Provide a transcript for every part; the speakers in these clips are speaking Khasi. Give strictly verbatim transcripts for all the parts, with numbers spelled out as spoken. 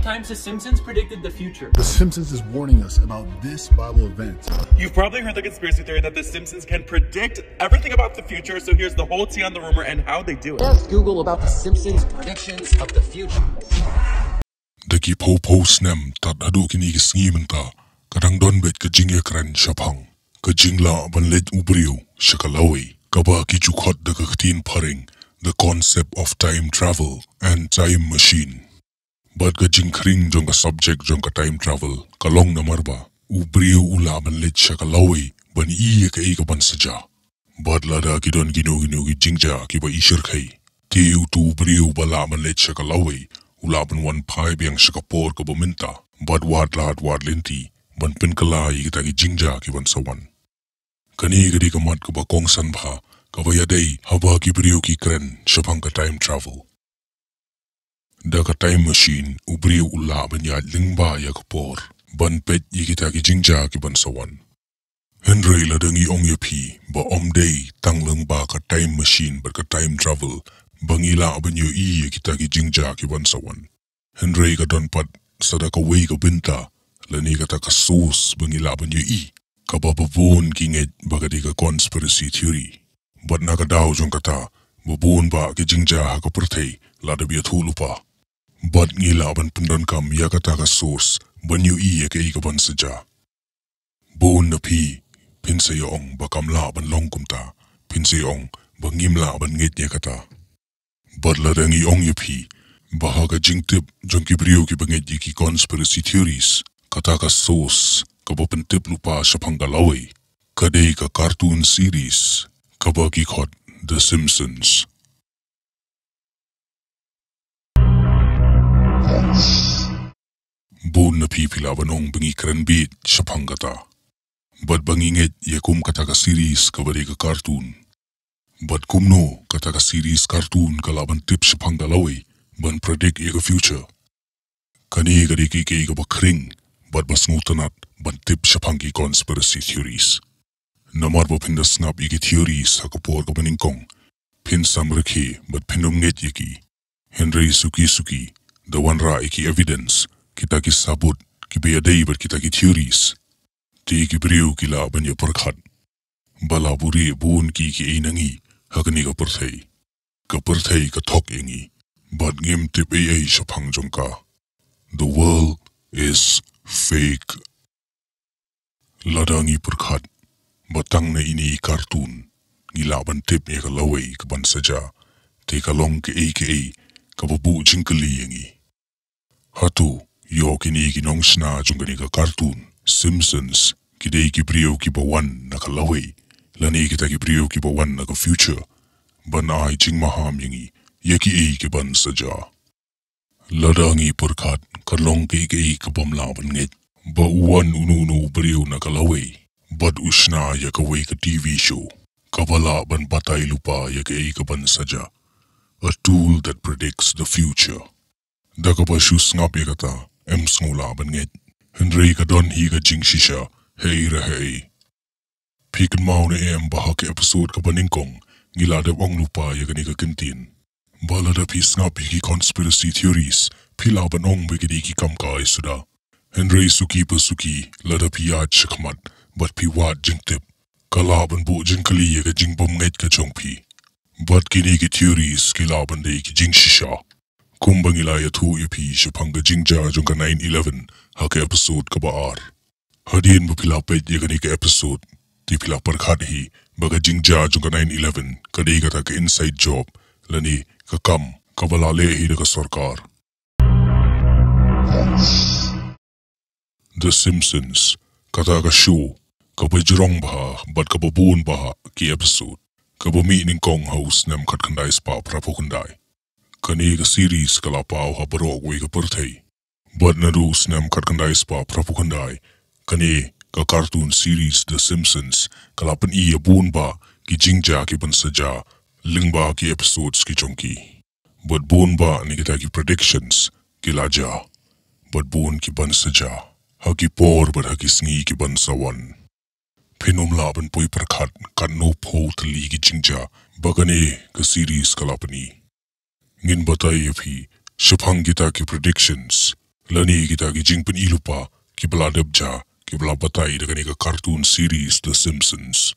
Times The Simpsons predicted the future. The Simpsons is warning us about this Bible event. You've probably heard the conspiracy theory that The Simpsons can predict everything about the future, so here's the whole tea on the rumor and how they do it. Ask Google about The Simpsons predictions of the future. Da ki phew phew snem tad haduh kine ki sngi mynta, ka dang don beit ka jingïakren shaphang ka jinglah ban leit u briew sha ka lawei, kaba ki ju khot da ka ktien phareng, the concept of time travel and time machine. Bad ka jingkhring jong ka subject jong ka time travel ka long namar ba u briew u lah ban leit sha ka lawei ban ïohi ïa kaei kaban sa jia. Bad lada ki don kino kino ki jingjia kiba i shyrkhei, te utu u briew ba lah ban leit sha ka lawei u lah ban wan phai biang sha ka por kaba mynta, bad wad lad wad lynti ban pynkylla ïa kita ki jingjia kiban sa wan. Kane ka dei ka mat kaba kongsan bha kaba ïadei haba ki briew ki kren shaphang ka time travel. Da ka time machine u briew u lah ban ïaid lyngba ïa ka por ban peit ïa kita ki jingjia kiban sa wan. Hynrei lada ngi ong ïa phi ba ym dei tang lyngba ka time machine bad ka time travel ba ngi lah ban ïohi ïa kita ki jingjia kiban sa wan, hynrei ka don pat sa da kawei ka bynta lane kata ka source ba ngi lah ban ïohi, kaba ba bun ki ngeit ba ka dei ka conspiracy theory. Bad na ka daw jong kata, ba bun bah ki jingjia ha ka pyrthei la dep ïathuh lypa, bad ngi lah ban pyndonkam ïa kata ka source ban ïohi ïa kaei kaban sa jia. Bun na phi phin sa ïa ong ba kam lah ban long kumta, phin sa ïa ong ba ngim lah ban ngeit ïa kata. Bad lada ngi ong ïa phi ba ha ka jingtip jong ki briew kiba ngeit ïa ki conspiracy theories, kata ka source kaba pyntip lypa shaphang ka lawei ka dei ka cartoon series kaba ki khot The Simpsons. Bun na phi phi lah ban ong ba ngi kren beit shaphang kata, bad ba ngi ngeit ïa kum kata ka series kaba dei ka cartoon. Bad kumno kata ka series cartoon ka lah ban tip shaphang ka lawei ban predict ïa ka future? Kane ka dei kaei kaei kaba khring bad ba sngewtynnat ban tip shaphang ki conspiracy theories. Namar ba phin da sngap ïa ki theories ha ka por kaba nyngkong, phin samrkhie bad phin ym ngeit ïa ki. Hynrei suki suki, da wanrah ïa ki evidence, kita ki sabut kiba ïadei bad kita ki theories, te ki briew ki lah ban ïa pyrkhat ba la buhrieh bun kiei kiei na ngi ha kane ka pyrthei. Ka pyrthei ka thok ïa ngi bad ngim tip ei ei shaphang jong ka. The world is fake. Lada ngi pyrkhat ba tang na ine i cartoon ngi lah ban tip ïa ka lawei kaban sa jia, te ka long kaei kaei kaba buh jingkylli ïa ngi. Hato ïoh kine ki nongshna jong kane ka cartoon Simpsons ki dei ki briew kiba wan na ka lawei, lane kita ki briew kiba wan na ka future ban ai jingmaham ïa ngi ïa kiei kiban sa jia? Lada ngi pyrkhat ka long kaei kaei kabym lah ban ngeit ba u wan uno uno u briew na ka lawei bad u shna ïa kawei ka T V show kaba lah ban batai lypa ïa kaei kaban sa jia, a tool that predicts the future. Da kaba shu sngap ïa kata, em sngew lah ban ngeit, hynrei ka don hi ka jingshisha hei re hei. Phi kynmaw ne em ba ha ka episode kaba nyngkong ngi la dep ong lypa ïa kane ka kyntien ba lada phi sngap ïa ki conspiracy theories phi lah ban ong ba ki dei ki kam kai suda. Hynrei suki pa suki, lada phi ïaid shakhmat bad phi wad jingtip, ka lah ban buh jingkylli ïa ka jingbymngeit ka jong phi. Bad kine ki theories ki lah ban dei ki jingshisha, kumba ngi la ïathuh ïa phi shaphang ka jingjia jong ka nine eleven ha ka episode kaba ar. Hadien ba phi la peit ïa kane ka episode, te phi la pyrkhat hi ba ka jingjia jong ka nine eleven ka dei kata ka inside job lane ka kam kaba la leh hi da ka sorkar. The Simpsons, kata ka show kaba jrong bha bad kaba bun bha ki episode, kaba mih nyngkong ha u snem khatkhyndai spah phraphew khyndai. Kane ka series ka la paw ha baroh kawei ka pyrthei. Bad naduh u snem khatkhyndai spah phraphew khyndai, kane ka cartoon series The Simpsons ka la pyni ïa bun bha ki jingjia kiban sa jia lyngba ki episodes ki jong ki. Bad bun bha na kita ki predictions ki la jia, bad bun kiban sa jia ha ki por bad ha ki sngi kiban sa wan. Phin ym lah ban poi pyrkhat katno phew tylli ki jingjia ba kane ka series ka la pyni. Ngin batai ïa phi shaphang kita ki predictions lane kita ki jingpyni lypa kiba la dep jia, kiba la batai da kane ka cartoon series The Simpsons.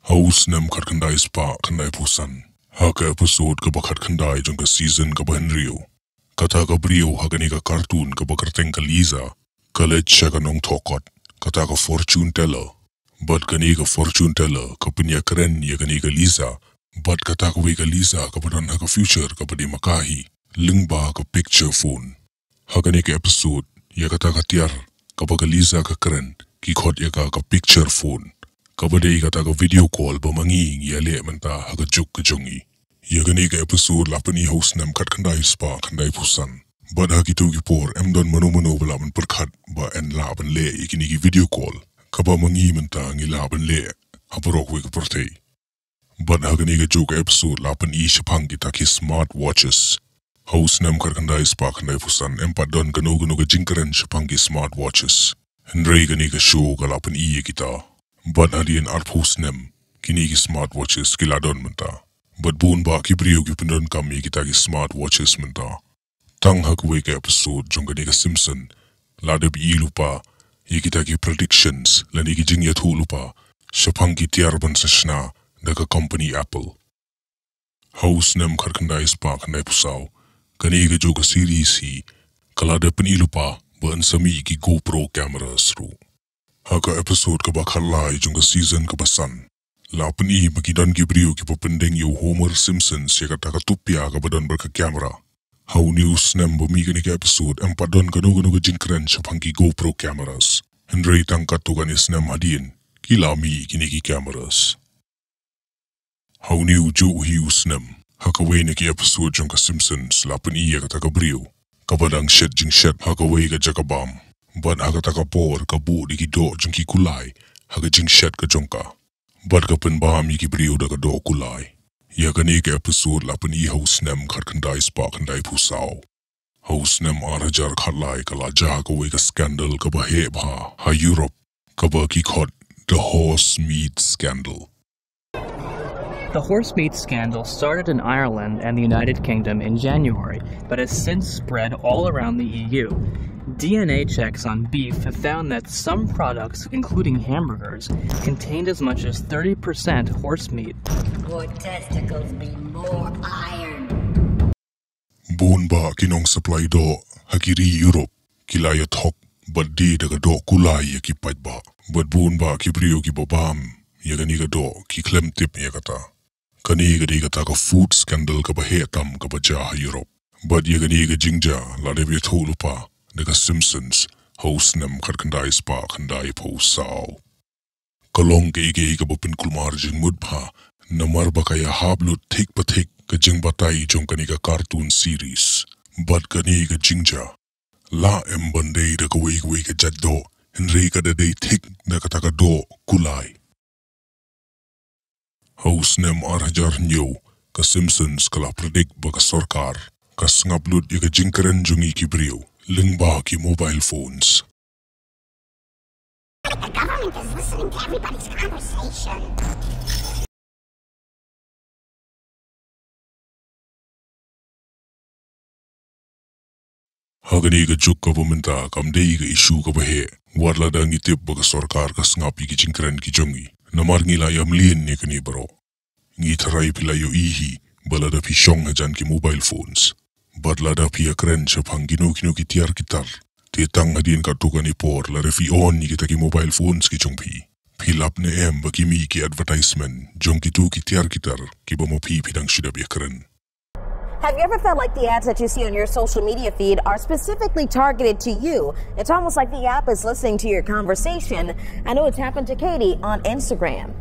Ha u snem khatkhyndai spah khyndaiphew san, ha ka episode kaba khatkhyndai jong ka season kaba hynriew, kata ka briew ha kane ka cartoon kaba kyrteng ka Lisa ka leit sha ka nongthoh kot, kata ka fortune teller. Bad kane ka fortune teller ka pynïakren ïa kane ka Lisa bad kata kawei ka Lisa kaba don ha ka future kaba dei ma ka hi, lyngba ka picture phone. Ha kane ka episode, ïa kata ka tiar kaba ka Lisa ka kren, ki khot ïa ka ka picture phone, kaba dei kata ka video call ba ma ngi ngi ïaleh mynta ha ka juk ka jong ngi. Ïa kane ka episode la pyni ha u snem khatkhyndai spah khyndaiphew san. Bad ha kito ki por em don mano mano ba lah ban pyrkhat ba yn lah ban leh ïa kine ki video call kaba ma ngi mynta ngi lah ban leh ha baroh kawei ka pyrthei. Bad ha kane ka juk ka episode la pyni shaphang kita ki smart watches. Ha u snem khatkhyndai spah khyndaiphew san em pat don kano kano ka jingkren shaphang ki smart watches. Hynrei kane ka show ka la pyni ïa kita. Bad hadien arphew snem, kine ki smart watches ki la don mynta. Bad bun bah ki briew ki pyndonkam ïa kita ki smart watches mynta. Tang ha kawei ka episode jong kane ka Simpson, la dep ïohi lypa ïa kita ki predictions lane ki jingïathuh lypa shaphang ki tiar ban sa shna da ka company Apple. Ha u snem khatkhyndai spah khyndaiphew saw, kane ka juk ka series hi ka la dep pyni lypa ba yn sa mih ki GoPro cameras ruh. Ha ka episode kaba khatlai jong ka season kaba san, la pyni ba ki don ki briew kiba pyndeng ïa u Homer Simpson ïa kata ka tupia kaba don bad ka camera. Ha une u snem ba mih kane ka episode em pat don kano kano ka jingkren shaphang ki GoPro cameras. Hynrei tang katto katne snem hadien, ki la mih kine ki cameras. Ha une u juh hi u snem, ha kawei na ki episode jong ka Simpsons la pyni ïa kata ka briew kaba dang shet jingshet ha kawei ka jaka bam. Bad ha kata ka por ka buh da ki doh jong ki kulai ha ka jingshet ka jong ka. Bad ka pynbam ïa ki briew da ka doh kulai. Ïa kane ka episode la pyni ha u snem khatkhyndai spah khyndaiphew saw. Ha u snem ar hajar khatlai ka la jia kawei ka scandal kaba heh bha ha Europe, kaba ki khot the horse meat scandal. The horse meat scandal started in Ireland and the United Kingdom in January, but has since spread all around the E U. D N A checks on beef have found that some products, including hamburgers, contained as much as thirty percent horse meat. Would testicles be more iron? Bun bah ki nong supply doh ha ki ri Europe ki la ïa thok bad die da ka doh kulai ïa ki paidbah. Bad bun bah ki briew kiba bam ïa kane ka doh ki khlem tip ïa kata. Kane ka dei kata ka food scandal kaba heh tam kaba jia ha Europe. Bad ïa kane ka jingjia la dep ïathuh lypa da ka Simpsons ha u snem khatkhyndai spah khyndaiphew saw. Ka long kaei kaei kaba pynkulmar jingmut bha, namar ba ka ïahap lut thik pa thik ka jingbatai jong kane ka cartoon series. Bad kane ka jingjia la em ban dei da kawei kawei ka jait doh, hynrei ka da dei thik na kata ka doh kulai. Ha u snem ar hajar hynñiew, ka Simpsons ka la predict ba ka sorkar ka sngap lut ïa ka jingkren jong ngi ki briew lyngba ki mobile phones. The government is listening to everybody's conversation. Ha kane ka juk kaba mynta kam dei ka issue kaba heh, wat lada ngi tip ba ka sorkar ka sngap ïa ki jingkren ki jong ngi. Namar ngi la ïam lien ïa kane baroh. Ngi tharai phi la ïohi hi ba lada phi shong hajan ki mobile phones bad lada phi ïakren shaphang kino kino ki tiar ki tar, te tang hadien katto katne por lada phi on ïa kita ki mobile phones ki jong phi, phi lap ne em ba ki mih ki advertisement jong kito ki tiar ki tar kiba ma phi phi dang shu dep ïakren. Have you ever felt like the ads that you see on your social media feed are specifically targeted to you? It's almost like the app is listening to your conversation. I know it's happened to Katie on Instagram.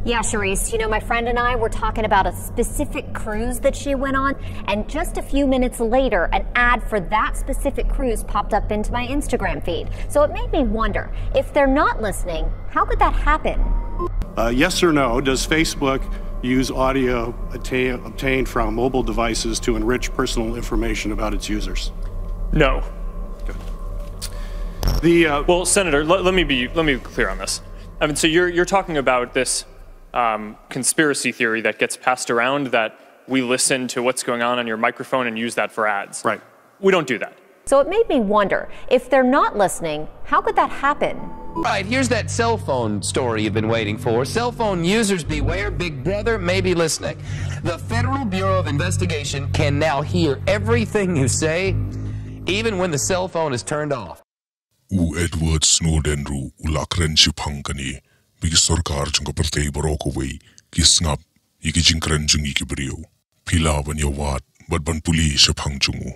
Yeah, Charisse, you know, my friend and I were talking about a specific cruise that she went on, and just a few minutes later, an ad for that specific cruise popped up into my Instagram feed. So it made me wonder, if they're not listening, how could that happen? Uh, yes or no, does Facebook use audio atta- obtained from mobile devices to enrich personal information about its users? No. The uh, Well, Senator, let, let me be let me be clear on this. I mean, so you're you're talking about this um, conspiracy theory that gets passed around that we listen to what's going on on your microphone and use that for ads. Right. We don't do that. So it made me wonder, if they're not listening, how could that happen? Right, here's that cell phone story you've been waiting for. Cell phone users beware, Big Brother may be listening. The Federal Bureau of Investigation can now hear everything you say, even when the cell phone is turned off. U Edward Snowden ruh u la kren shaphang kane, ba ki sorkar jong ka pyrthei baroh kawei ki sngap ïa ki jingkren jong ngi ki briew. Phi lah ban ïa wad bad ban pule shaphang jong u.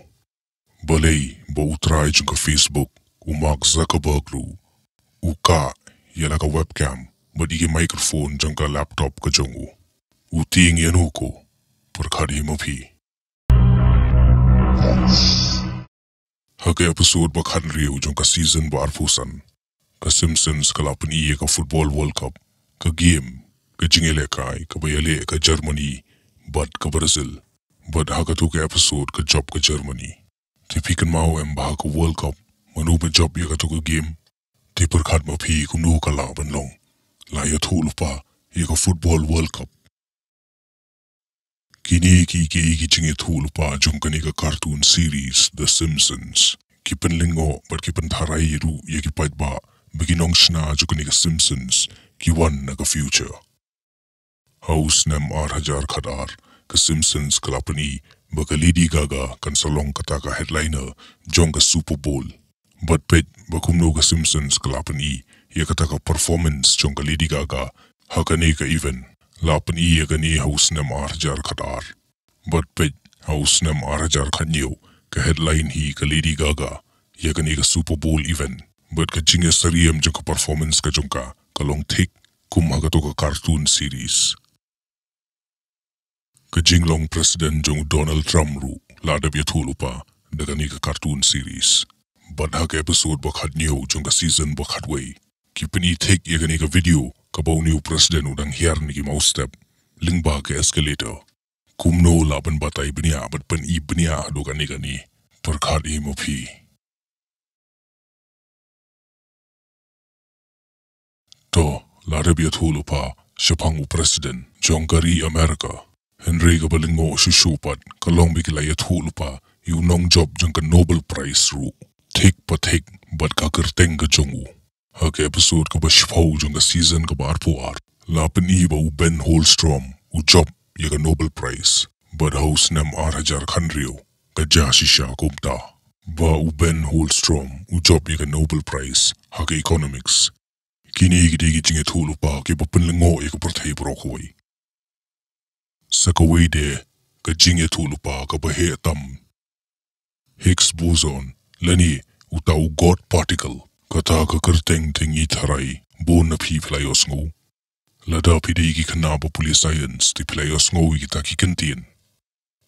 Balei ba u trai jong ka Facebook, u Mark Zuckerberg ruh u kah ïa la ka webcam bad ïa ki microphone jong ka laptop ka jong u? U tieng ïano ko? Pyrkhat hi ma phi. Ha ka episode ba khathynriew jong ka season ba arphew san, ka Simpsons ka la pyni ïa ka Football World Cup, ka game, ka jingïalehkai kaba ïaleh ka Germany bad ka Brazil. Bad ha kato ka episode ka jop ka Germany. Te phi kynmaw em ba ha ka World Cup, mano ba jop ïa kato ka game? Te pyrkhat ma phi kumno ka lah ban long. La ïathuh lypa ïa ka Football World Cup. Kine ki, ki, ki jingïathuhlypa jong kane ka cartoon series The Simpsons ki pynlyngngoh bad ki pyntharai ruh ïa ki paidbah ba ki nongshna jong kane ka Simpsons ki wan na ka future. Ha u snem ar hajar khatar, ka Simpsons ka la pyni ba ka Lady Gaga kan sa long kata ka headliner jong ka Super Bowl. Bad peit ba kumno ka Simpsons ka la pyni ïa kata ka performance jong ka Lady Gaga ha kane ka event. La pyni ïa kane ha u snem ar hajar khatar. Bad peit ha u snem ar hajar khathynñiew, ka headline hi ka Lady Gaga ïa kane ka Super Bowl event. Bad ka jingïasyriem jong ka performance ka jong ka ka long thik kum ha kato ka cartoon series. Ka jinglong president jong u Donald Trump ruh la dep ïathuhlypa da kane ka cartoon series. Bad ha ka episode ba khathynñiew jong ka season ba khatwei, ki pyni thik ïa kane ka video kaba une u president u dang hiar na ki mawstep lyngba ka escalator. Kumno lah ban batai bniah bad pyni bniah haduh kane kane? Pyrkhat hi ma phi. To, la dep ïathuhlypa shaphang u president jong ka ri America. Hynrei kaba lyngngoh shuh shuh pat ka long ba ki la ïathuhlypa ïa u nongjop jong ka Nobel Prize ruh. Thik pa thik bad ka kyrteng ka jong u. Ha ka episode kaba shiphew jong ka season kaba arphew ar, la pyni ba u Ben Holstrom u jop ïa ka Nobel Prize. Bad ha u snem ar hajar khathynriew ka jia shisha kumta ba u Ben Holstrom u jop ïa ka Nobel Prize ha ka economics. Kine ki dei ki jingïathuhlypa kiba pynlyngngoh ïa ka pyrthei baroh kawei. Sa kawei de ka jingïathuhlypa kaba heh tam, Higgs boson, lane uta u God particle. Kata ka kyrteng te ngi tharai bun na phi phi la ïohsngew. Lada phi dei ki khynnah ba pule science te phi la ïohsngew ïa kita ki kyntien.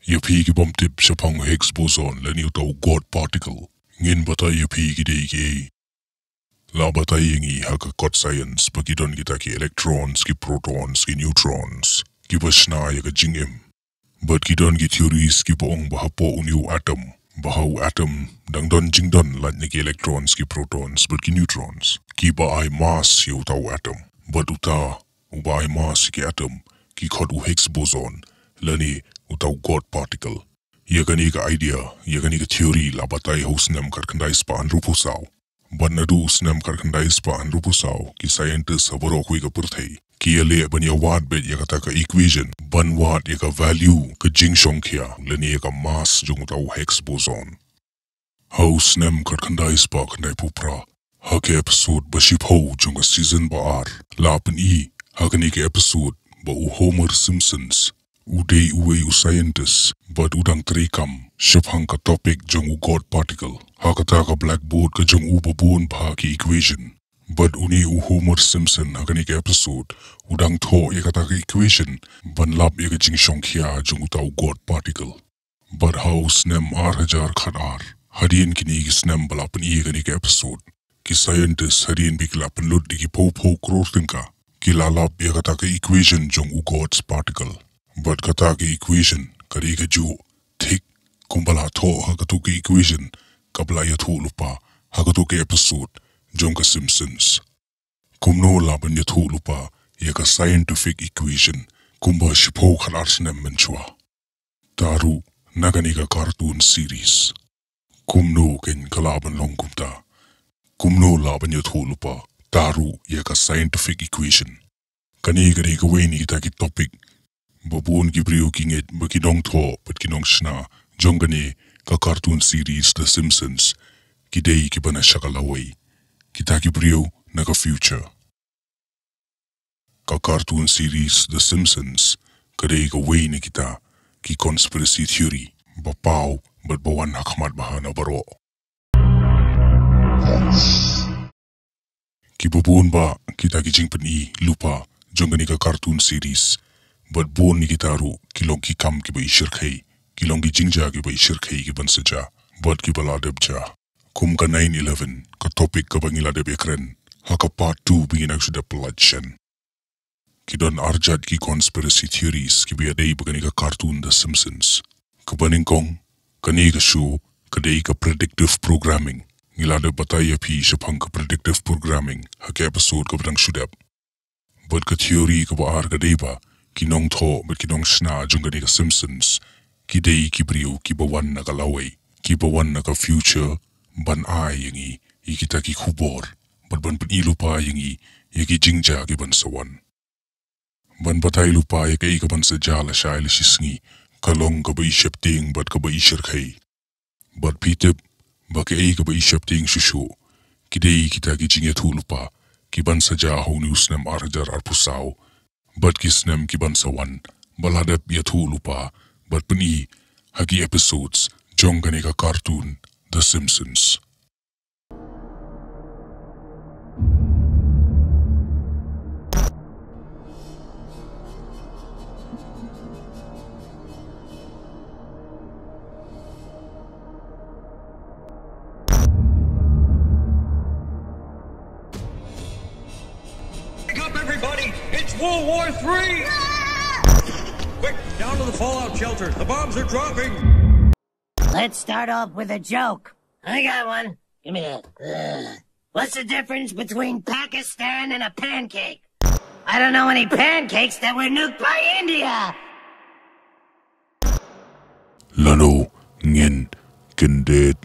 Ïa phi ki bym tip shaphang u Higgs boson lane uta u God particle, ngin batai ïa phi ki dei kiei. La batai ïa ngi ha ka kot science ba ki don kita ki electrons, ki protons, ki neutrons kiba shna ïa ka jingim. Bad ki don ki theories kiba ong ba hapoh une u atom, ba ha u atom dang don jingdon lait na ki electrons, ki protons bad ki neutrons kiba ai mass ïa uta u atom. Bad uta uba ai mass ïa ki atom ki khot u Higgs boson lane uta u God particle. Ïa kane ka idea, ïa kane ka theory la batai ha u snem khatkhyndai spah hynriewphew saw. Bad naduh u snem khatkhyndai spah hynriewphew saw, ki scientist ha baroh kawei ka pyrthei ki ïaleh ban ïa wad beit ïa kata ka equation ban wad ïa ka value, ka jingshongkhia lane ïa ka mass jong uta u Higgs boson. Ha u snem khatkhyndai spah khyndaiphew phra, ha ka episode ba shiphew jong ka season ba ar, la pyni ha kane ka episode ba u Homer Simpsons u dei uwei u scientist bad u dang treikam shaphang ka topic jong u God particle ha kata ka blackboard ka jong u ba bun bha ki equation. Bad une u Homer Simpson ha kane ka episode u dang thoh ïa kata ka equation ban lap ïa ka jingshongkhia jong uta u God particle. Bad ha u snem ar hajar khatar, hadien kine ki snem ba la pyni ïa kane ka episode, ki scientist hadien ba ki la pynlut da ki phew phew klur tyngka, ki la lap ïa kata ka equation jong u God's particle. Bad kata ka equation ka dei kajuh thik kumba la thoh ha kato ka equation kaba la ïathuhlypa ha kato ka episode jong ka Simpsons. Kumno lah ban ïathuhlypa ïa ka scientific equation kumba shiphew khatar snem mynshuwa? Te ruh na kane ka cartoon series. Kumno kein ka lah ban long kumta? Kumno lah ban ïathuh lypa? Taru ïa ka scientific equation. Kane ka dei kawei na kita ki topic ba bun ki briew ki ngeit ba ki nongthoh bad ki nongshna jong kane ka cartoon series The Simpsons ki dei kiba na sha ka lawei. Kita ki briew na ka future. Ka cartoon series The Simpsons ka dei kawei na kita ki conspiracy theory ba paw bad ba wan ha khmat bha na baroh. Kiba bun ba kita ki jingpyni lypa jong kane ka cartoon series bad bun na kita ruh ki long ki kam kiba ishyrkhei, ki long ki jingjia kiba ishyrkhei kiban sa jia bad kiba la dep jia. Kum ka nine eleven, ka topic kaba ngi la dep ïakren ha ka part two ba ngi nang shu dep pyllait shen. Ki don arjat ki conspiracy theories kiba ïadei bad kane ka cartoon The Simpsons. Kaba nyngkong, kane ka show ka dei ka predictive programming. Ngi la dep batai ïa phi shaphang ka predictive programming ha ka episode kaba dang shu dep. Bad ka theory kaba ar ka dei ba ki nongthoh bad ki nongshna jong kane ka Simpsons ki dei ki briew kiba wan na ka lawei, kiba wan na ka future ban ai ïa ngi ïa kita ki khubor bad ban pyni lypa ïa ngi ïa ki jingjia kiban sa wan. Ban batai lypa ïa kaei kaban sa jia lashai lashisngi ka long kaba isheptieng bad kaba ishyrkhei. Bad phi tip ba kaei kaba isheptieng shuh shuh ki dei kita ki jingïathuh lypa kiban sa jia ha une u snem ar hajar arphew saw bad ki snem kiban sa wan ba la dep ïathuh lypa bad pyni ha ki episodes jong kane ka cartoon The Simpsons. Wake up, everybody! It's World War Three! Quick, down to the fallout shelter. The bombs are dropping. Let's start off with a joke. I got one. Give me that. Ugh. What's the difference between Pakistan and a pancake? I don't know any pancakes that were nuked by India. Lano ngin kyndit